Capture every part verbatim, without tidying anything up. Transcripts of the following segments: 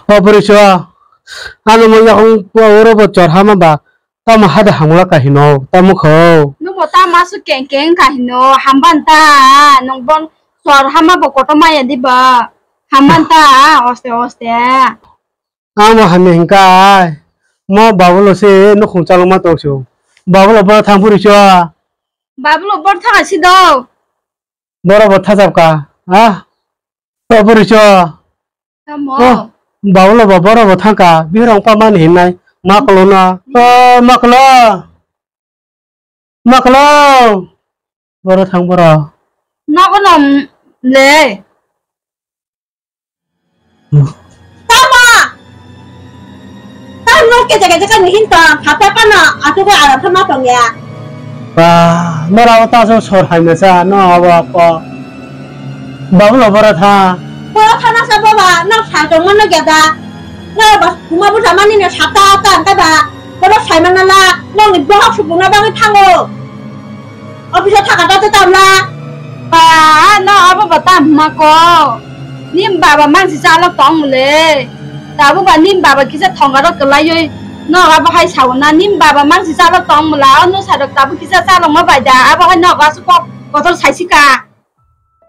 O bwrwi cho, ano mo yakung oro bo chor hama ba, tamo hada hamla kahino, tamo kho. Nubo tamo aswk keng keng kahino, hamban ta, nung bon chor hama bo kotor maya diba, hamban ta, oste oste. Amo hamya hingka ai, mo babulo se nukhung chalokma tongsu, babulo boro thang phuri cho. Babulo boro thang si do. Boro bo thajab ka, ha? To bwrwi cho. Tamo? Oh, babulo bo boro bo thangka, birong pa mani hinai, maklo na. Oh, maklo. Maklo. Boro thang boro. Nogo nom le. Tama! Tamo keja keja kani hinta, hata kana, atuka ara thama tongya. Ba, nora o taso sor haina sa, no abo ko. Babulo bora tha. Bora thana sa baba, no sa tong mano geda. No ba, kuma bu jamani ne sata ta ta ba. Bora sai manala, no ni bohok su buna bangi thango. Office o thaka ta ta tamla. Ba, no abo ba tam ma ko. Nim baba mangsi chalok tong mule. Tabuk ba nim baba kisa thonga rok kwlaioi. No abo hai sao na nim baba mangsi chalok tong mula. Ono sarok tabuk kisa chalok ma bai da. Abo hai no abo asuk kok kotor saisi ka.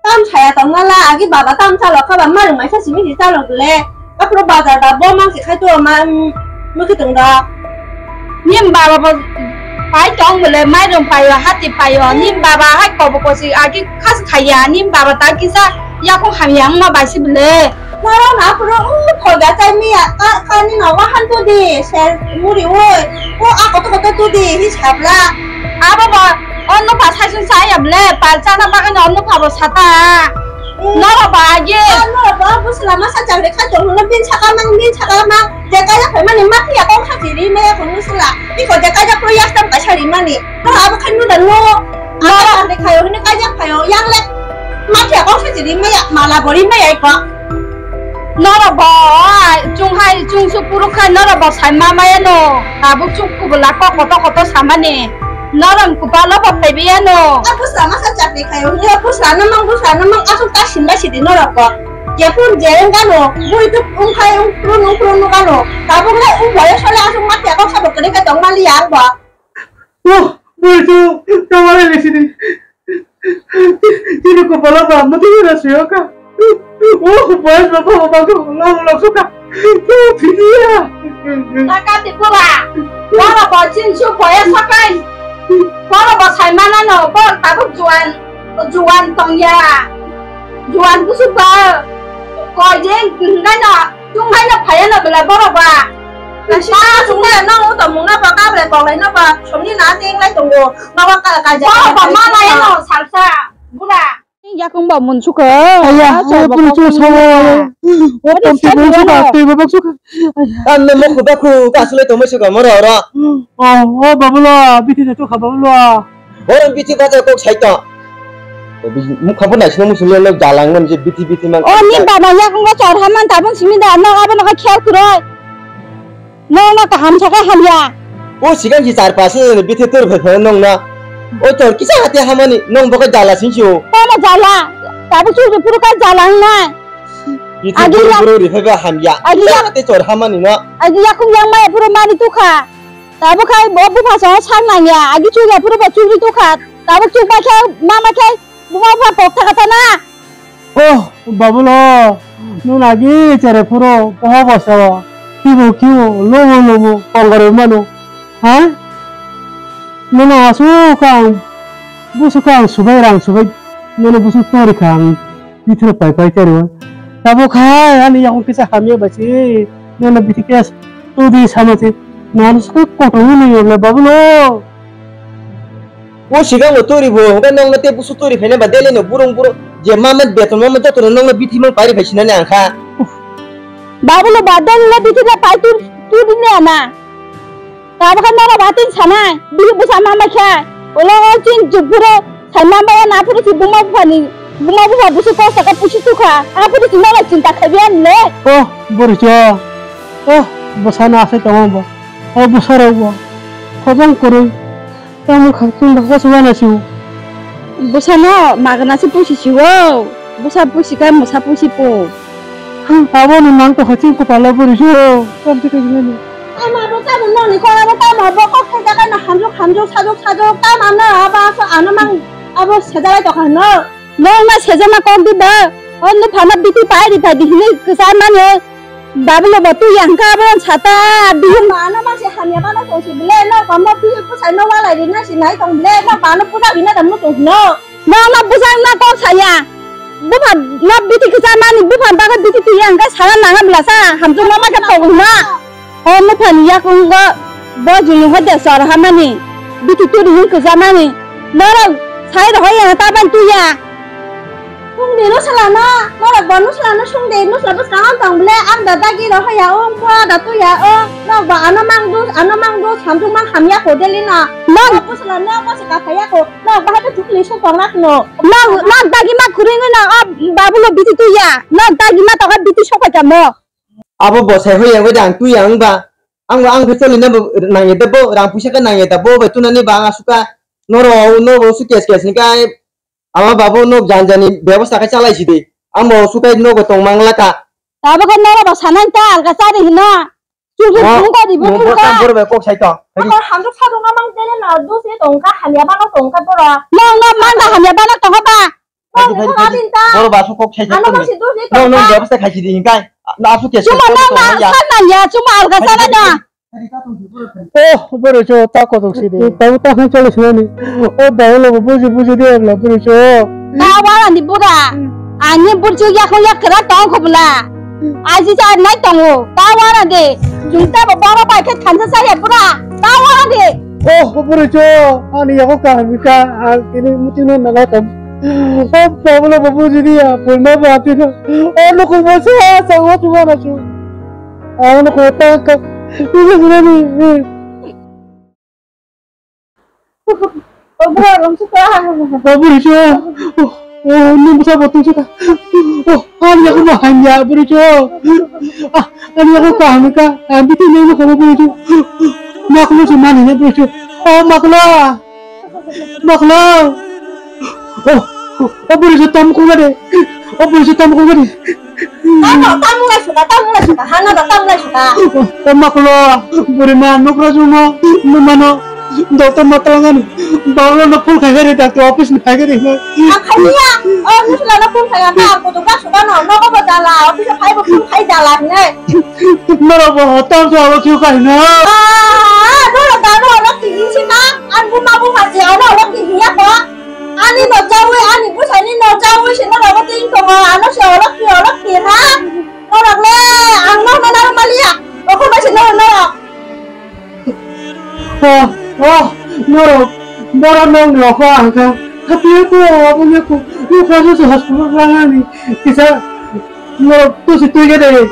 Tam saya tong mala agi baba tam chalok kha ba marung maisa simi si chalok le. Apro bazar ba bo mangsi khai to ma, mm, mukhi tong da. Nim baba bo pai tong bole, mairung paio, hati paio. Nim baba hai kobo kosi agi khas khaiya. Nim baba ta kisa yakung hamya wngma bai si bole. Noro na puro u thoga chai miya ka, kani no wahan tu di, ser muri oi. O a koto koto tu di, hi sabla. Abo bo, o nupha saisun saya bole, pal chana bagani o nupha bo sata. Noro ba agi. Noro ba, busla masa chakri khai tong hwnwi bin saka mang, bin saka mang. Je kaijak phaimani ma phiya kok kha chiri maya phunukhe sila. Iko je kaijak phuru yak tam kaisa rimani. No abo khai nuda no. Abo ande khayo hwnwi kaijak phayo. Yang le ma phiya kok kha chiri maya mala bori maya iko. Norok bo chunghai chungsu puruk khai norok bo sai ma maya no. Tabuk chuk kubula kok koto koto samani. Norok kupalo bo phaibi ano. A busla masa chakri khayo hwnwi busla no mang busla no mang asuk ta simba sidi norok bo. Jephun je wng gano, bui tuk wng khai wng phuru wng phuru wng gano. Tabuk le wng boyos sole aswk ma khe kok sabo kwrwi khe tong mali ya wng bo. Oh, bui tuk, tong mali le sini. Chini kopolo ba, muti na suyo ka. Oh, boyos ba, ba, ba, ba, lo, lo, suka. Oh, phiya. Taka tipura. Boro bo chin su boyos sakai. Boro bo sai mana no, bor tabuk juan, juan tong ya. Juan busuk ba. Ko jeng, ngai no. Chwng haino phaiya no belai borok ba. Kaisa chwng le no uto mungna ba kabre koklai no ba somni na ting lai tongo. Nogo ka ka ja. Borok ba ma lai no salsa. Bura. Yakung ba mun suka. Aya, aya, pun chu sawa. O tom ti mun suka, ti ba bak suka. An no mo khu ba khu ka sulai tongmai suka moro ro. Oh, oh, babulo, bithi na chukha babulo. Oro bithi bacha kok saito. Mukha bo naisino musulo lok jalang man je bithi bithi man. O ni baba yakung go chor haman tabun simi da no abo no khel kuroi. No no kaham saka hamya. O sigang ji char pas bithi tur phai phai nong na. O chor kisa hati hamani nong boka jala sinsi o. Tamo jala. Tabu churi puru ka jala nai. Bithi agi buru yak- buru ri phai ba hamya. Agi yak- Te chor hamani no. Agi yakung yang mai puru mani tukha. Tabuk khai bo bupha song sak nangya, agi chukya phuru bo chukri tukha. Tabuk chukma khe, mama khe, buma bupha kok thaka thana. Oh, babulo, nung agi chere phuru, boho boso, kibo kibo, lobo lobo, kongoroi mano. Ha? Nono asuk ang, busuk ang subai rang subai, nono busuk tori kha ang. Bithro pai pai khe rw. Tabuk hai ani yakung kisa hamya bai se. Nono bithi khe todi sama se. Nang se kotor wngwi nang yabla babulo. O sigang bo tori bo, hwnkhe nongno tei busu tori phaina ba daily no burung burung je mama beton mama joto no nongno bithi mang pairi phai sinani ang kha. Babulo ba daily no bithi no pai tu tu dine ana. Tabukha noro batin sanai, bihik bwsa ma mai kha. Ulo o chin jukphuru sai ma mai na phuru si buma buphani, buma bupha busu kok saka pusi tukha. A phuru si noro chinta khai biya le. Oh, bwrwi cho. Oh, bwsa na asai tongo bo. Oh, bwsa rok bo. Khobong kwrwi. Tamo kha chwng bwsa na siu. Bwsa no magana se pusi siu. Bwsa pusi kha mwsa pusi pu. Abo no nang to haching ko pala buri jo. Kam te kajinani. Ama bo tamo noni kora bo tamo bo kok thai jaga na hamjuk hamjuk sajuk sajuk tamo na aba so ano mang abo sejalai to kha no. Nong ma sejama kok di ba. O no phana biti pai ri phai di hini kisa mani. Babulo bo tu yang ka bo sata bihum. Ano ma se hamya ba no tong si bile no komo bihum pusai no walai ri na si nai tong bile no ba no puja ri na dam no tong no. No no bujang na kok saya. Bupha no biti kisa mani bupha baga biti tu yang ka sara nanga bla sa hamju no ma ka tong na. O muphani yakungo bo juni hode sor hamani, biti turi hin kusamani, norok sai rohoi ya taban tuya. Sungdi nusalano, norok bo nusalano sungdi nusla bwskango tong bwle, ang da dagi rohoi ya ong, pura da tuya ong, norok bo ano mang dus, ano mang dus, hamjung mang hamya ko delino. Norok bwsala norok bwsa kathaya ko, norok bahai bo thukli sung tong rakno. Norok, norok dagi ma khurui no, o babulo biti tuya, norok dagi ma toka biti sopai kamo. Abo bo sai hoya weda ang tuya wngba, ang ang khe choli na bo nangya da bo, rang puisa khe nangya da bo bai tunani ba ang asuka noro noro su kes kes ni kai ama babu nok jan jani bebosta khe chalai si de, ang bo sukai nogo tong mang laka. Abo khe noro ba sanang ta alga chari hina. Chukhi bung ka di bung ka. Bor bai kok sai to. Ako hamruk sadung na mang jene na dus ni tong ka hamya ba no tong ka bora. Nang no mang da hamya ba no tong ba. Nong ni kok abin ta. Boro basu kok sai. Ano basi dos ni tong ka. Nong nong bebasta khai sidi hinkai. Na asu ke. Chuma nong na sa na ya chuma alga sa na na. Oh, boro cho ta ko tok sidi. Ta ta han chalo sini. Oh, ba lo buji buji de la boro cho. Ta wala ni bura. Ani burju ya ko ya kra tong ko bla. Aji cha nai tongo. Ta wala de. Jung ta ba boro pai khe thansa sa ya bura. Ta wala de. Oh, boro cho. Ani ya ko ka mi ka. Ani muti no na la tam. O Pablo babu jini ya, pulma bati na. O nukul masa, sa wa tu mana su. A nukul tangka. Ini guna ni. O bro, rum suka. Babu richo. O, o, nung sa batung suka. O, ani aku mah hanya bro cho. Ah, ani aku kaham ka. Ambi tu nung kamu bro cho. Maklo si mani ya bro cho. O maklo. Maklo. Oh, oh, oh, buri se tam ko gade. Oh, buri se tam ko gade. Tamo, tamo lai suka, tamo lai suka, hana da tamo lai suka. Oh, oh, maklo, buri ma nokra jumo, numano, doctor ma talangani, baulo no phul khai gade, doctor office ni khai gade. Ang khai ya, oh, nusla no phul khai ya, ka, ko to ka suka no, no ko bo dala, office khai bo phul khai dala ne. Norok bo hotom se abo kiu kahino. Ah, norok da no oro kihi sima. Ang buma buma je ano oro kihi ya ko. Ani no jawi, ani busai ni no jawi se norok bo ting tongo. Ano se oro ki oro ki ha. Norok le ang no no naro maliya. Oko ba se no no. Oh, oh, norok, borok nong ni okho ang kha. Hati ko, abo ni ko, ni ko so hospital rangani. Kisa, norok to si tui gede.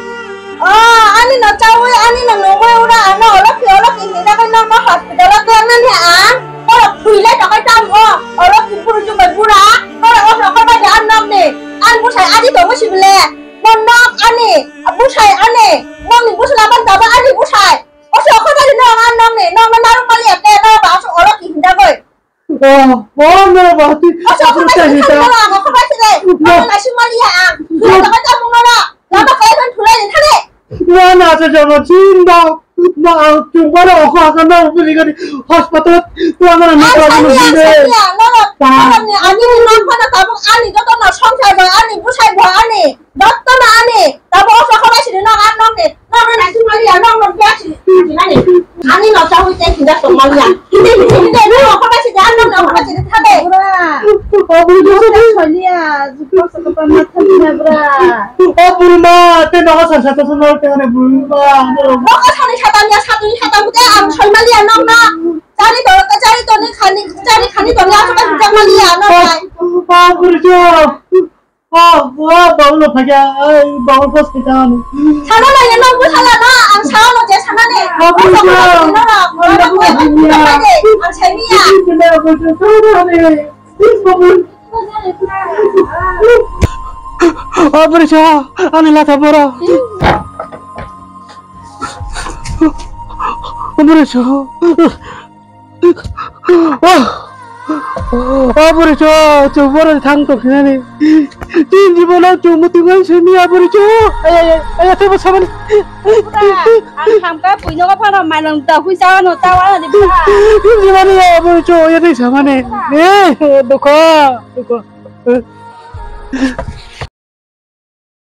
Oh, ani no chawi, ani no nungwi ura, ano olo ki, olo ki hinda kai no, no hospital o klang nani ang. Oro phui lai to kai tam o. Olo ki buru jumbai bura. Oro o rokor bai an nok ni. An busai adi to musi bile. Mon nok ani, busai ani. Nok ni busai laban taba ani busai. Oso okhor bai no ang nong ni, nong no naruk mali ate no ba oso oro ki hinda goi. Oh, oh, no ba ti. Oso okhor bai hinda. Oso okhor bai hinda. Ang na si mali ya ang. Thulai ta ta mung no. Lama kai kan thulai ni thale. Wa na sa jabo chinda. Ma ang chung ba ro ko ka no buli gari hospital. Tu ang na na ka no buli. Ang sanya, no. Ani ni nong pa na tabuk ani joto no songsa ba ani busai ba ani. Dotto na ani, tabo oso kholai sini nok an nok ni, nok ni nasi mali ya nok nok biak sini, sini ani. Ani no chawi te kinda to mali ya. Hindi hindi hindi no kholai sini an nok nok kholai sini thade. Bura. Bura solia, jukro sokopa matha ni na bura. O buri ma, te no sa sa to no te ne buri ma. Nok sani sata ni satu ni sata mute ang sol mali ya nok na. Chari to, chari to ni khani, chari khani to ni asok ka hijak mali ya nok. O buri jo. Oh, oh, baulo phakya, ai, baulo hospital. Sana na ya nang busala na, ang sana no je sana ne. Ang sana ne. Ang saya ni ya. Oh, beri so, ani lata bora. Oh, beri so. Oh, oh, bwrwi cho, chwng bwrwi thang tongkhinani. Hindi mo lang chumu tinggal sini aburi chu. Ay ay ay ay, tebo saman. Ang hamka puino ka phano manong ta hui sawa no tawa na di bra. Hindi mo lang aburi chu ya di samane. Eh, duka duka.